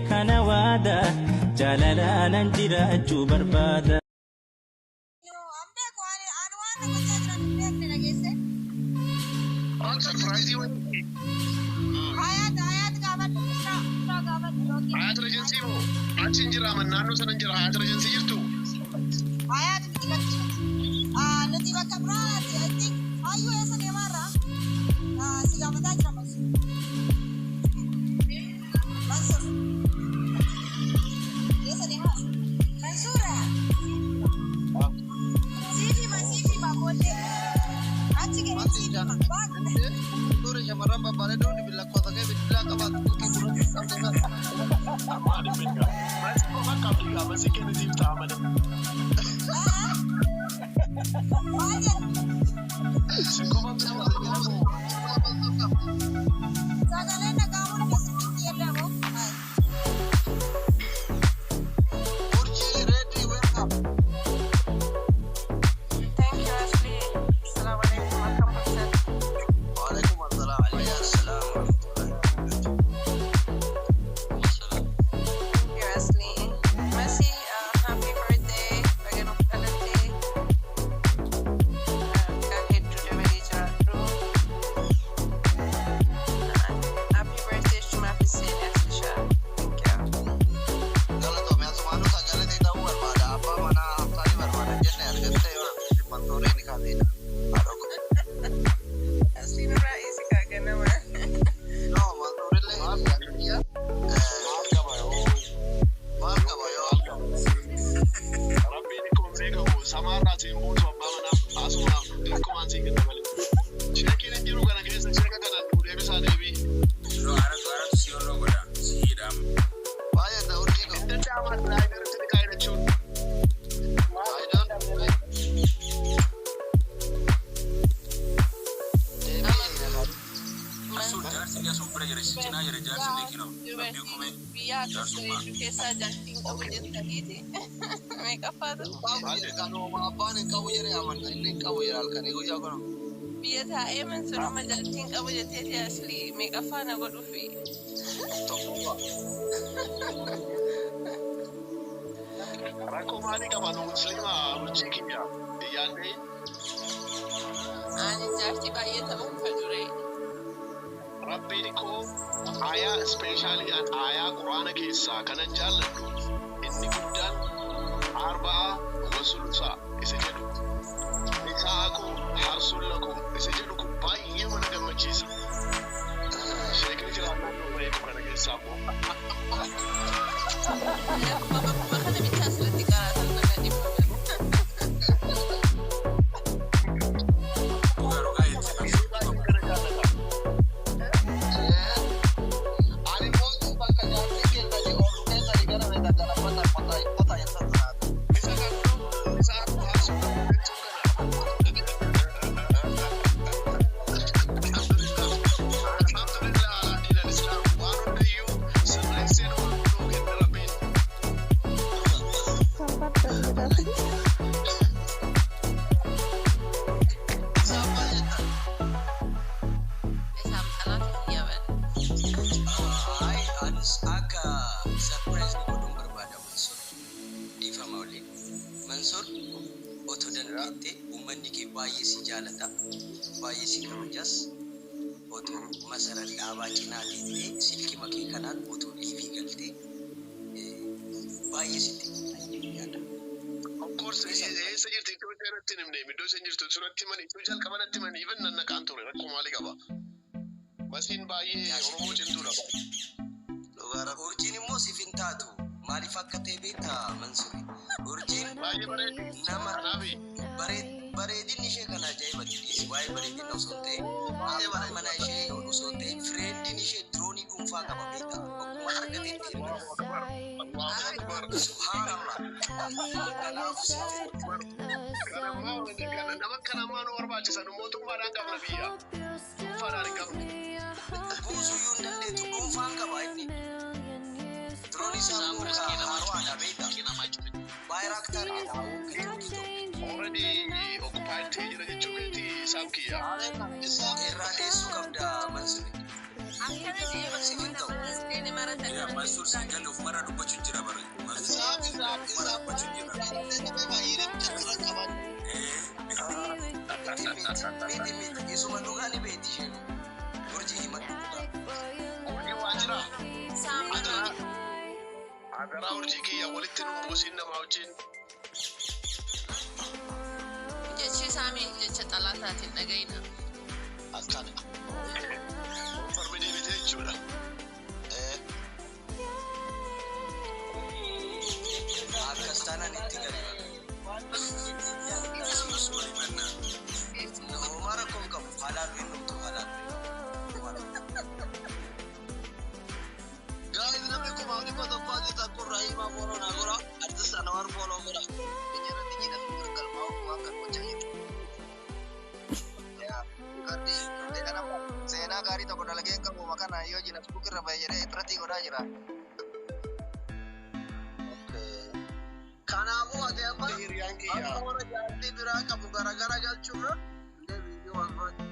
Kana waada jaalalaanan jiraachuu barbaada. An beeku, ani waan na gochaa jiran hin beekne, dhageesse. Surprise wayii. Hayaat, Hayaat gaafadhu, Bisraa, Bisraa gaafadhu yookiin. Hayaat Regency moo? Achi hin jira, naannoo sana hin jira. Hayaat Regency jirtu? Hayaat miti, lakki. Nuti bakka biraati. I think hayyuu eessa deemaarra? Si gaafataa jira Mansuur. Mansuur. Eessa deemaa? Mansuura. Siif hima, siif hima booddee. Achi gadi siif hima. Waan. Suura shamarran babbareedoon lakkoofsa kee bilbilaa qabaatu silkii gurratti qabde sana. Ammaa dhibbeeka. Masii qofa qabdi gaa, masii kennitiif ta'a malee. Maal jedhu? Si qofa bilbilaa qabu. Sagaleen dhaga'amuun keessatti jedhamu. Urjii ready, welcome. Thank you, Ashley. Assalamu alaikum. Akkam bultan? Waalaikum assalam. Fayyaa. Assalam warahmatullahi wabarakatuh. Thank you, Ashley. Masi, happy birthday. Baga nuuf dhalatte. Waggaa hedduu dabalee jiraadhu. Happy birthday jechuumaaf seenee Aslisha. Thank you. Galatoomii, asumaanuu sagalee ta'uu barbaada. Abbaa manaa Haftaanii barbaada jenne argattee Mansuuriin ni kaaseedha. Haadha koo. Asli nurraa easy kaa ganama. No, Mansuurillee hiriyaa. Maal qaba yoo? Maal qaba yoo? Rabbiin akkuma beekamu samaarraa siin buusu abbaa manaa, asuma akkumaan siin kenna malee. Sheekiin hin jiru kana keessa, sheeka kana nuu deebisaa deebii. No, aratu aratu si yolloo godha. Si hidhaam. Baay'ee da urjii qabu. Hin danda'amaa laayinaritti ni kaa'e jechuun. I don't deebii. Asuun jaarsi illee asuun bira jira. Si cinaa jira jaarsi illee kinoo. Rabbii kumee. Biyya akkas Jaarsummaa. bareedu keessaa jaartiin qabu jettaniiti. Meeqaffaatu? Qabu jedhe, kanuma abbaan hin qabu jedhee amanna, inni hin qabu jedha halkanii guyyaa kana. Biyya taa'ee Mansuruma jaartiin qabu jetteeti Asli meeqaffaa na godhuufi. Tokkoffaa. Rakkoo maalii qaba, nu musliima, urjii kiyya yaaddee? Ani jaartii baay'ee ta'uu hin fedhure. Rabbiin koo aayaa, especially aayaa quraana keessaa kanan jaalladhu inni guddaan arba'aa wasulusaa isa jedhu. Nisaakum harsun lakum isa jedhu kun baay'ee mana gammachiisa. Sheekni jiraannaan nu beeku kana keessaa immoo. Akkuma bakkuma kana bichaa asirratti qaraatan kana dhimma. Dhugaa dhugaa jettee Baay'ee Mansuur. kana jaallata. Ani mootu bakka jaartii keessanii oolu keessanii gara meeqa galabbata qota qota jettan taate. Isa kan nisaakum harsun lakum jechuun kana. Alhamdulillah. Alhamdulillah ala diin al-Islam. Waan hundayyuu sirreessee nu kenna Rabbiin. Isaan maal jettan? Isaan xalaatu kiyya bane. Ay, anis akka surprise nu godhuun barbaada Mansuur. Dhiifama waliin. Mansuur, otoo dandeettee, uummanni kee baay'ee si jaalata. Baay'ee si kabajas. Otoo Masarat Dhaabaa cinaa teettee silkii makee kanaan otoo live galtee baay'ee sitti tola jedhee yaada. Of course, eessa jirti? Iddoo isheen natti hin himne. Iddoo isheen jirtu sunatti himani. Iddoo jalqaba natti himani. Even nan naqaan ture. Rakkoo maalii qaba? Masiin baay'ee Oromoo cimtuudha. Dhugaa Rabbi. Urjiin immoo siif hin taatu. Maaliif akka ta'e beektaa, Mansuuri? Urjiin Baay'ee bareedi. nama Kanaafi bareedinni ishee kan ajaa'ibatti dhiisi. Waa'ee bareedina osoo hin ta'in, abbaan mana ishee osoo hin ta'in, friendiin ishee diroonii dhuunfaa qaba, beektaa? Bakkuma argatetti erga. Allahu Akbar. Allahu Akbar. Subhaanallah. Kanaafuu siif hin Kanammoo kana nama kanammaa nu barbaachisa. Nu mootummaadhaan qabna biyya. Dhuunfaadhaan hin qabnu. Buusuu iyyuu hin dandeettu, dhuunfaan qaba inni. Diroonii isaa immoo haaraadha, beektaa? Bayraktar jedhama Turkii tokko. Already occupied ta'ee jira jechuu keeti, isaan kiyya. Irraa dheessuu qabda, Mansuuri. Akkana deema. Siif hin ta'u. Nama marata. Mansuur siin galle ofumarraa dubbachuu jira bara. Mansuur Isaaf isaaf ofumarraa isaaf dubbachuu jira. jaalallee qabee baay'ee namicha irra qaban. Miti miti isuma dhugaa ni beekti isheen. Urjii himadhu dhugaa. Urjii waa jira. Saamii Adaraa adaraa urjii kiyya walitti nu buusin namaa wajjin. Jechi saamii jecha xalaataatiin dhagayina. Akkana. Farmi deebitee jechuudha. Akkas taanaan itti gadi baqa. Isinis walii mannaa. Homaa rakkoo hin qabu. Halaal hin dhumtu halaal. Guys, namni kuma dhibba tokko asii takku Rahima follow na gora. Artist Anwar follow gora. Keenya irratti jina galmaa'u waan kan gochaa jiru. Gardi kana seenaa gaarii tokko dalagee qabu makana yoo jina Facebook irra bahe jedhee irratti godhaa jira. Kanaafuu ati amma Hiriyaan kiyya. akka warra jaartii biraa qabu garagara galchuurra illee viidiyoo waan godhu.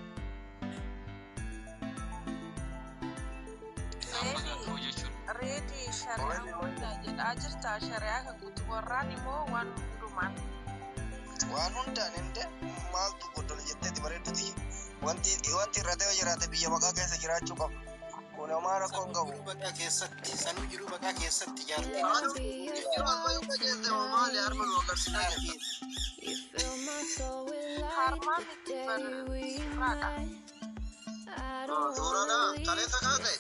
Amma gagga'u jechuudha. Reedii shari'aa hunda jedhaa jirta. Shari'aa kan guutuu warraan immoo waan hundumaan. Waan hundaan hinde maaltu godhol jetteeti bareedduti. Wanti wanti irra ta'e jiraate biyya baqaa keessa jiraachuu qaba. Kun homaa rakkoo hin qabu. Sanuu jiruu baqaa keessatti sanuu jiruu baqaa keessatti jaartii Harmaa miti bar sirraadha. Suuraadha kaleessa kaase.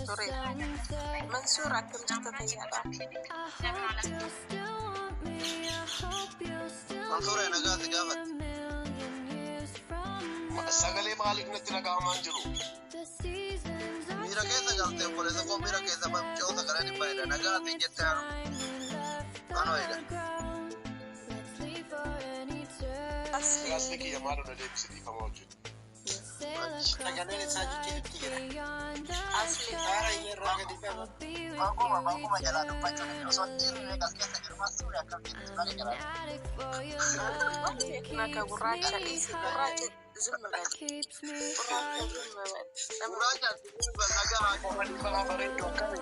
Ture. Mansuur akkam jirta fayyaadha? Mansuura nagaa si gaafate. Sagalee maaliif natti dhaga'amaa hin jiru? Miira keessa galtee obboleessa koo miira keessa mucoo sagalee ni bareeda nagaa ati jette haru. Anoo jedha. Asli. Asli kiyya maal na deebisi dhiifama wajjin. Sagaleen isaa jijjiirutti jira. Asli. Haara irraa gadi qaba. Bankuma bankuma jalaa dubbachuun osoo dhiirri meeqas keessa jiru Mansuura akkam jirti bareeda. Naka gurraacha dhiisi gurraacha zimma bal. Gurraacha zimma bal. Nama Gurraacha nagaa haa Dhiifama dhiifama bareedu akkami?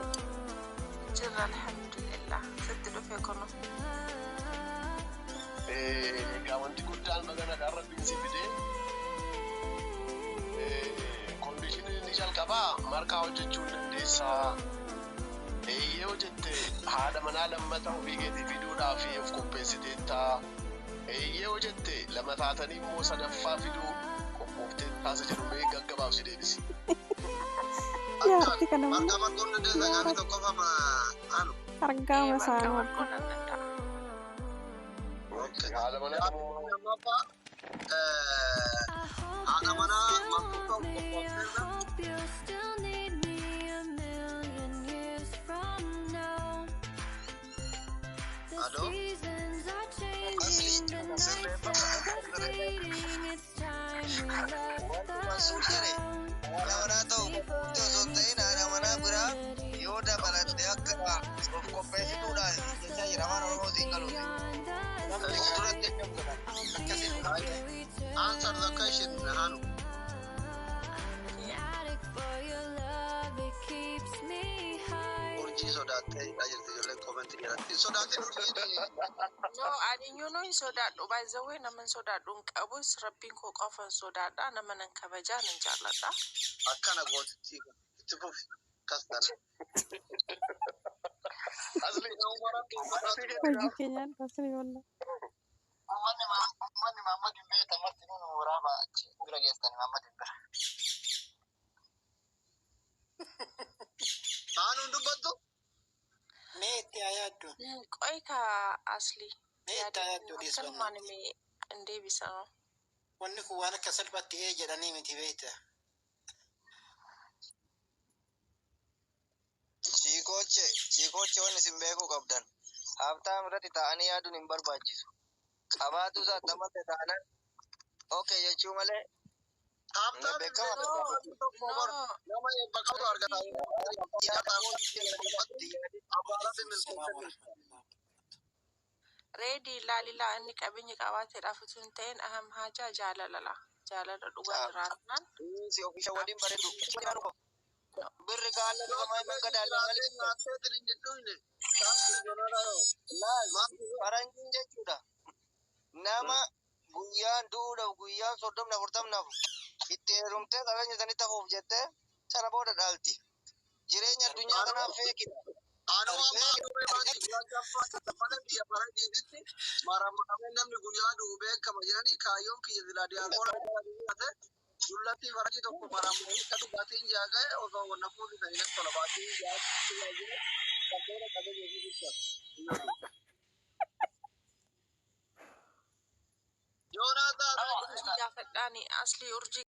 jirra alhamdulillah. Sitti dhufe kunu. Egaa wanti guddaan baga nagaan rabbiin si fidee condition inni jalqabaa markaa hojjechuu hin dandeessaa. Eeyyee hojjette haadha manaa lammata ofii keetii fiduudhaaf of qopheessiteetta. Eeyyee hojjette lama taatanii immoo sadaffaa fiduu qophoofteettaa isa jedhu mee gaggabaabsi deebisi. Jaartii kana immoo Margaa marguun dandeessa gaaffii tokkoffama anu. argaa Marga masaanuu. marguu nan danda'a. Haadha manaa lamummaa Lammaffaa haadha manaa manguuttoo qophoofteerra. Aloo. Asli sirreeffama Wanti Mansuur jedhe haadha manaa ta'u qophoofte osoo hin ta'in haadha manaa biraa yoo dabalatte akka of qopheessituudhaan jechaa jira afaan Oromootiin galuuti. Namni Duratti akkam godhan akkasiin godhan. Answer the question Anu. Urjii sodaattee hidhaa jirti ijoolleen comment jalatti. Hin sodaatin urjiin. No, ani iyyuu hin sodaadhu. By the way, nama hin sodaadhu hin qabus. Rabbiin koo qofa hin sodaadha. Nama nan kabajaa nan jaalladha. Akkana gootitti itti fufi. Akkas taana. Asli Hojii keenyaan asli wallah. Uummanni Mahammad hin beektan marti nuun waraaba achi bira geessani Mahammad hin bira. Aanuun dubbattu? Mee itti haa yaaddu. Qoy ka asli. Mee itti haa yaaddu Akkanumaan dhiisbanna. mee hin deebisanu. Wanni kun waan akka salphaatti ee jedhanii miti beekta. Chiikooche, chiikooche wanni isin beekuu qabdan. Haabtaam irratti taa'anii yaaduun hin barbaachisu. Qabaatu isaa taphate taanaan okay jechuu malee Haabtaam beekama. No, no. Nama eebba qabu argata. Abbaa milkeessanii. Reedi laalilaa inni qabeenya qabaateedhaaf utuu hin ta'in aham haajaa jaalalala. Jaalala dhugaa jiraannaan Si ofisha waliin bareedu. Birri kaalla dhugamaa hin gadaalle malee. Laal faranjiin jechuudha. Nama guyyaan du'uudhaaf guyyaan 30 40 itti heerumtee qabeenya sanitti hafuuf jettee sana booda dhaalti. Jireenya addunyaa kanaa feekidha. Anuu amma adurree baanti mana biyya faranjiititti marammaramee namni guyyaa du'u beekama jedhanii kaayyoon kiyya silaa diyaaspoora dullatti faranjii tokko marammaramee akka dhugaatiin jaaga'e osoo wanna fuusisanii natti tola baatiin jaaga'e qabdoota qabeenya fi Gaafadhaani, Aslii, urjii.